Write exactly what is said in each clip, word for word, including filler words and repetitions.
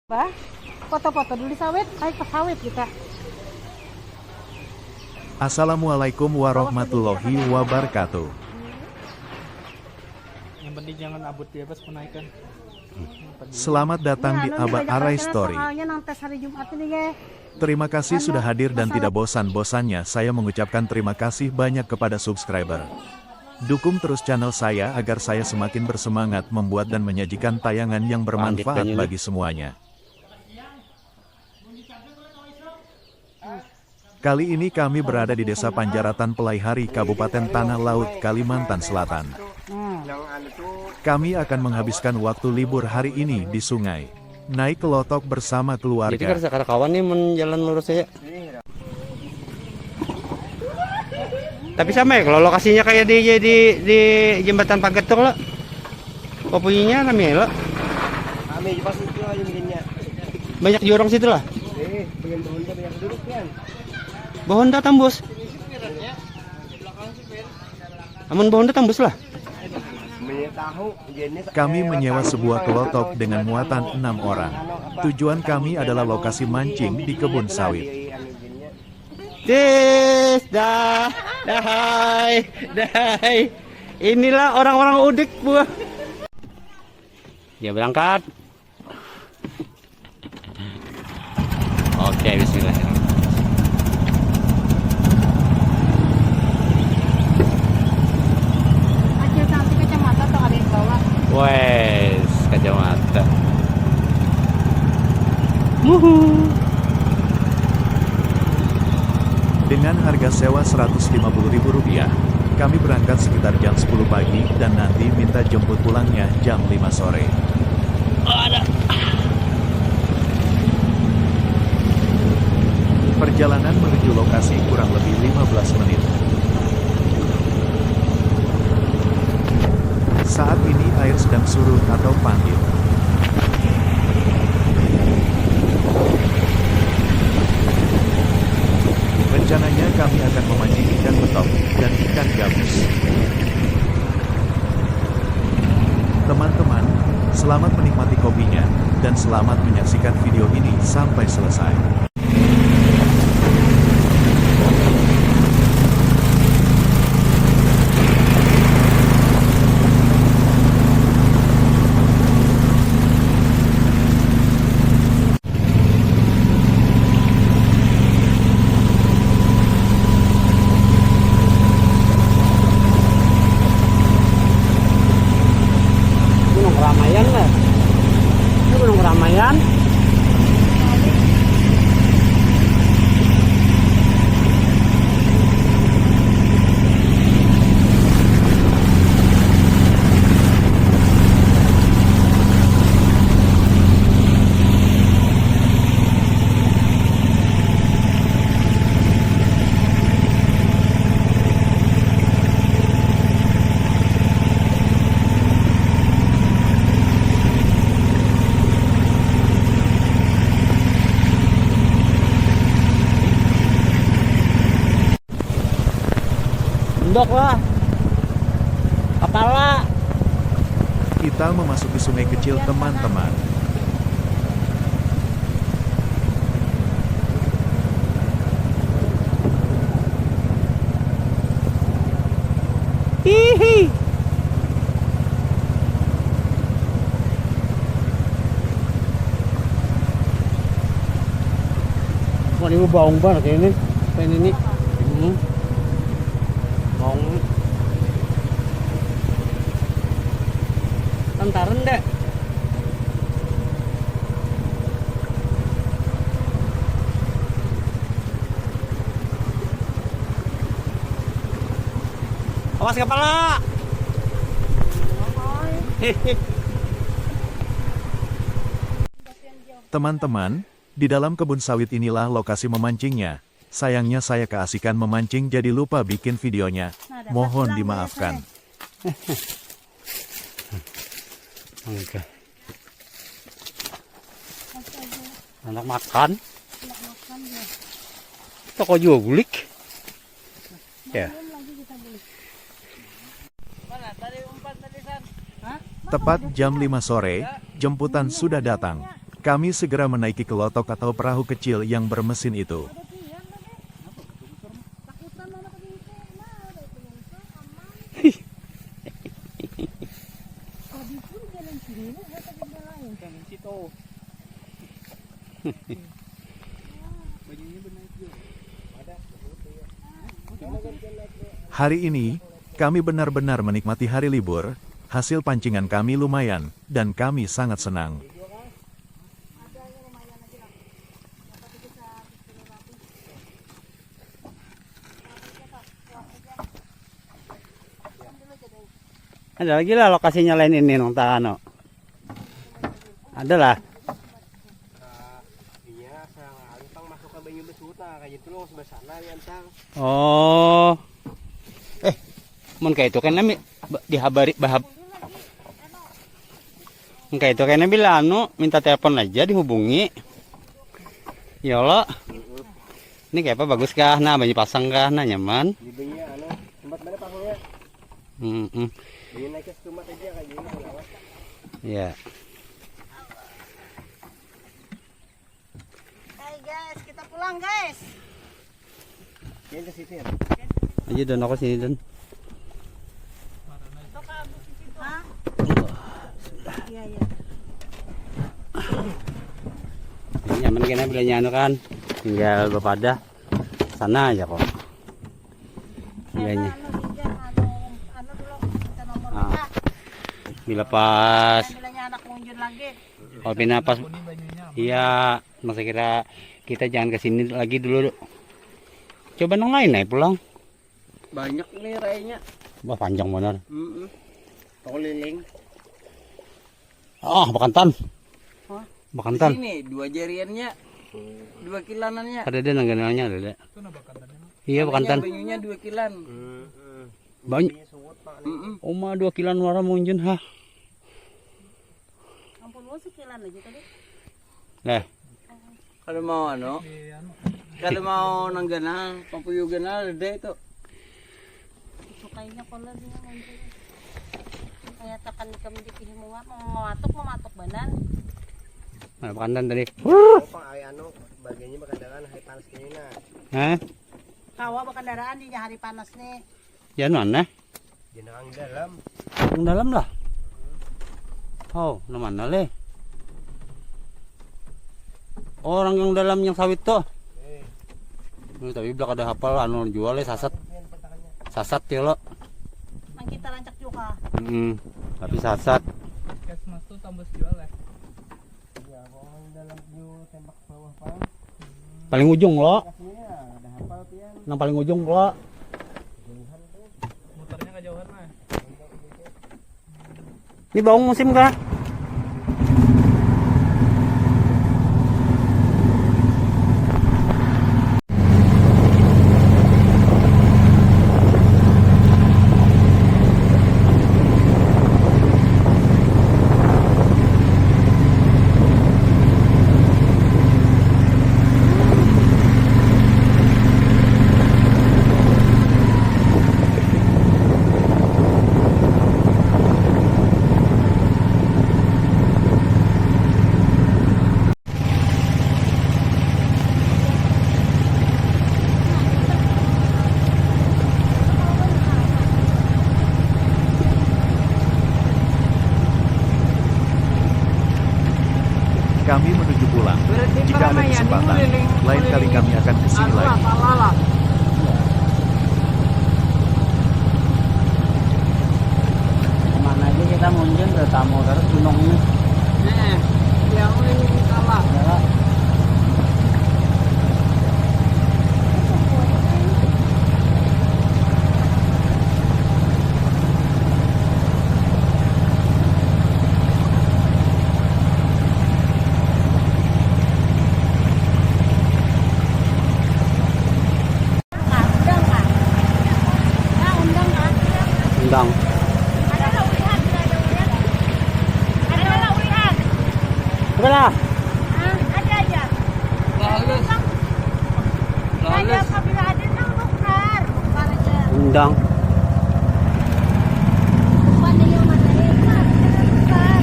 Bah, foto-foto dulu di sawit, naik ke sawit kita. Assalamualaikum warahmatullahi wabarakatuh. Yang penting jangan abut di atas penaikan. Selamat datang di Abah Arai Story. Terima kasih sudah hadir dan tidak bosan-bosannya saya mengucapkan terima kasih banyak kepada subscriber. Dukung terus channel saya agar saya semakin bersemangat membuat dan menyajikan tayangan yang bermanfaat bagi semuanya. Kali ini kami berada di Desa Panjaratan Pelaihari, Kabupaten Tanah Laut, Kalimantan Selatan. Kami akan menghabiskan waktu libur hari ini di sungai. Naik kelotok bersama keluarga. Jadi kada sakara kawan nih mun jalan lurus aja. Tapi sama ya kalau lokasinya kayak di di di jembatan pagar tuh kalau. Papunyanya rame lo. Rame juga situ aja mungkinnya. Banyak jorong situ lah. Eh, pengen bangun banyak duduk kan. Bahonda tambus. Amun bahonda tambus lah. Kami menyewa sebuah kelotok dengan muatan enam orang. Tujuan kami adalah lokasi mancing di kebun sawit. Tis, dah, dahai, dahai. Inilah orang-orang udik buah. Dia berangkat. Oke, bismillahirrahmanirrahim. Acil cantik kacamata tuh ada yang bawa. Wes, kacamata. Wuhu. Dengan harga sewa seratus lima puluh ribu rupiah, kami berangkat sekitar jam sepuluh pagi dan nanti minta jemput pulangnya jam lima sore. Perjalanan menuju lokasi kurang lebih lima belas menit. Saat ini air sedang surut atau panggil. Rencananya kami akan memancing ikan betok dan ikan gabus. Teman-teman, selamat menikmati kopinya, dan selamat menyaksikan video ini sampai selesai. Endok lah. Kepala. Kita memasuki sungai kecil, teman-teman. Hihi. Wah, ini baung banget ya ini. Apa ini nih? Hmm. Baung. Lantaran dek. Awas kepala. Teman-teman, di dalam kebun sawit inilah lokasi memancingnya. Sayangnya saya keasikan memancing jadi lupa bikin videonya. Mohon dimaafkan. Oke. Anak makan. Toko juga bulik. Ya. Tepat jam lima sore, jemputan sudah datang. Kami segera menaiki kelotok atau perahu kecil yang bermesin itu. Hari ini, kami benar-benar menikmati hari libur, hasil pancingan kami lumayan, dan kami sangat senang. Ada lagi lah lokasinya lain ini nang tak anu. Ada lah. Iya, sarang alih pang masuk ke banyu besut nah kayak gitu loh sebelah sana lian tang. Oh. Eh, mun kayak itu kan nami dihabari bahab. Kayak itu kayaknya bila anu minta telepon aja dihubungi. Ya Allah. Ini kayak apa bagus kah? Nah, banyak pasang kah? Nah, nyaman. Di banyak anu tempat mana pasangnya? Hmm, hmm. Ini naiknya setumat aja kayak gini. Ya. Hai guys, kita pulang guys. Dia ke situ ya. Aja dan aku sini dan. Hah? Iya iya. Ini nyaman kena bilanya anu kan. Tinggal bepadah sana aja kok. Bilanya. Anu pinjam anu anu dulu kita nomor Ah. WA. Bila pas Bilanya anak munjun lagi. Kalau pina pas iya masa kira kita jangan ke sini lagi dulu. Coba nang lain naik pulang. Banyak nih rayanya. Wah panjang benar. Mm -mm. Keliling. Ah, bekantan. Hah? Bekantan. Sini dua jariannya, dua kilanannya. Ada deh nang ganalnya ada deh. Iya bekantan. Banyunya dua kilan. Banyak. Mm -mm. Oma dua kilan wara munjun ha. Ampun lu sekilan aja tadi. Nah, Kalau mau anu, kalau mau nang ganal, papuyu ganal ada itu. Sukainya kalau dia munjun. Kayak tekan kami di pihak mau mau matuk mau matuk banar. Nah, bekantan tadi. Apa ay anu bagiannya berkendaraan hari panas gini nah. Hah? Kawa berkendaraan di hari panas nih. Jangan mana? Jenang dalam. Yang dalam lah. Oh, nang mana leh? Oh, orang yang dalam yang sawit tuh. Ini tapi belak ada hafal anu jual leh sasat. Sasat ya lo. Nang kita rancak juga. Hmm, tapi sasat. Puskesmas tuh tambus jual ya. Iya, orang dalam view tembak bawah pang. Paling ujung lo. Iya, ada hafal pian. Nang paling ujung lo. Muternya kejauhan mah. Ini baung musim kah? Kami menuju pulang. Jika ada kesempatan, lain kali kami akan ke sini lagi. Kemana aja kita munjun bertamu terus gunungnya. Nah, yang ini salah. Undang kan? Nah, undang kan? Undang. Ada lah ulihan, ada ulihan. Ada lah ulihan. Udah lah. Hah? Ada aja. Halus. Ada apabila ada nang tukar, tukar aja. Undang. Bukan yang mana ya, tukar. Tukar.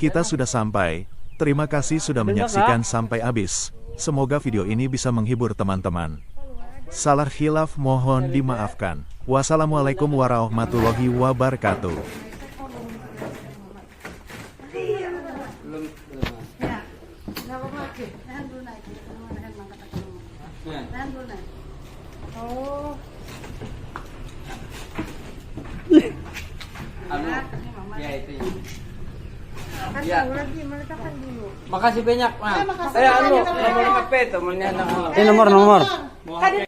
Kita sudah sampai. Terima kasih sudah menyaksikan sampai habis. Semoga video ini bisa menghibur teman-teman. Salah khilaf mohon dimaafkan. Wassalamualaikum warahmatullahi wabarakatuh. Belum, belum. Ya, nggak apa-apa. Nahan dulu naik. Nahan, nahan, angkat dulu. Nah, Nahan dulu naik. Oh, anu, nah, ini mama. Ya itu ya. Kan Ya. Tahu lagi, meletakkan dulu. Makasih banyak, Mas. Eh, makasih Eh, anu, banyak. Nomor H P temennya anak. Eh, nomor, nomor. Mau Tadi H P.